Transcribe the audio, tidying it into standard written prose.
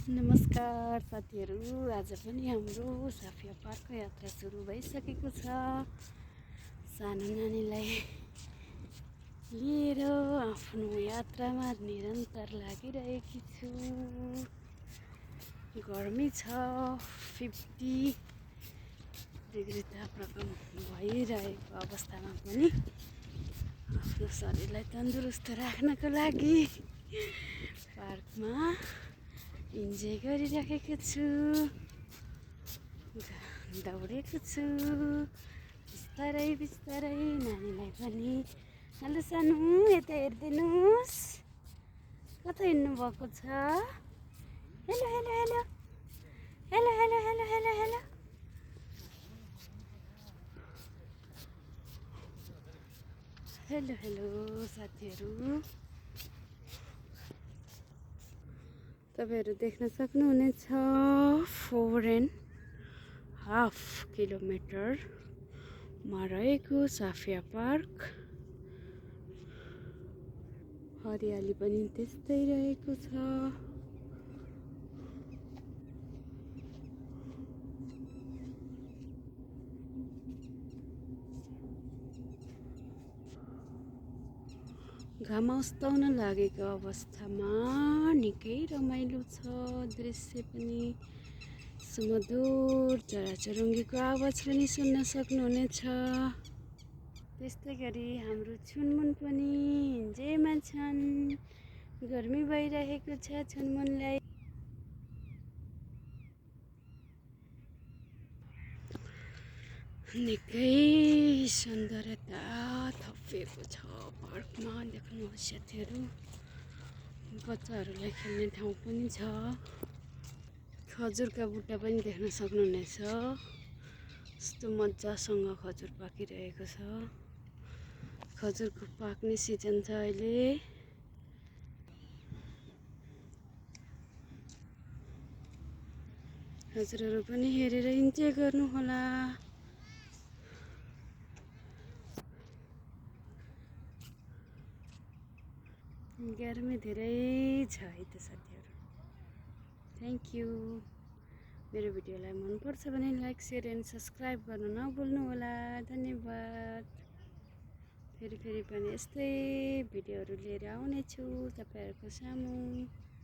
नमस्कार साथीहरू, आज पनि हाम्रो साफिया पार्कको यात्रा सुरु भइसकेको छ। सानो नानीलाई लिएर आफ्नो यात्रामा निरन्तर लागिरहेकी छु। गर्मी छ, 50 डिग्री तापक्रम भइरहेको अवस्थामा पनि आफ्नो शरीरलाई तन्दुरुस्त राख्नको लागि पार्कमा इन्जोय गरिराखेको छु। दौडेको छु बिस्तारै बिस्तारै। नानीलाई पनि हेलो सानो, यता हेरिदिनुहोस्, कता हिँड्नु भएको छ? Hello hello hello hello hello hello hello hello hello hello साथीहरू, तपाईहरु देख्न सक्नुहुनेछ 4.5 किलोमिटरमा रहेको साफिया पार्क। हरियाली पनि त्यस्तै रहेको छ। घाम अस्ताउन लागेको अवस्थामा निकै रमाइलो छ। दृश्य पनि सुमधुर, चराचुरुङ्गीको आवाज पनि सुन्न सक्नुहुनेछ। त्यस्तै गरी हाम्रो छुनमुन पनि इन्जोयमा छन्। गर्मी भइरहेको छ छुनमुनलाई। निकै सौन्दर्यता थपिएको छ पार्कमा। देख्नुहोस् साथीहरू, बच्चाहरूलाई खेल्ने ठाउँ पनि छ। खजुरका बुट्टा पनि देख्न सक्नुहुनेछ। यस्तो मजासँग खजुर पाकिरहेको छ। खजुरको पाक्ने सिजन छ अहिले। हजुरहरू पनि हेरेर इन्जोय गर्नुहोला। गर्मी धेरै छ है त साथीहरू। Thank you. मेरो भिडियोलाई मनपर्छ भने लाइक, सेयर एन्ड सब्सक्राइब गर्न नभुल्नु होला। धन्यवाद। फेरि पनि यस्तै भिडियोहरू लिएर आउनेछु तपाईहरुको सामु।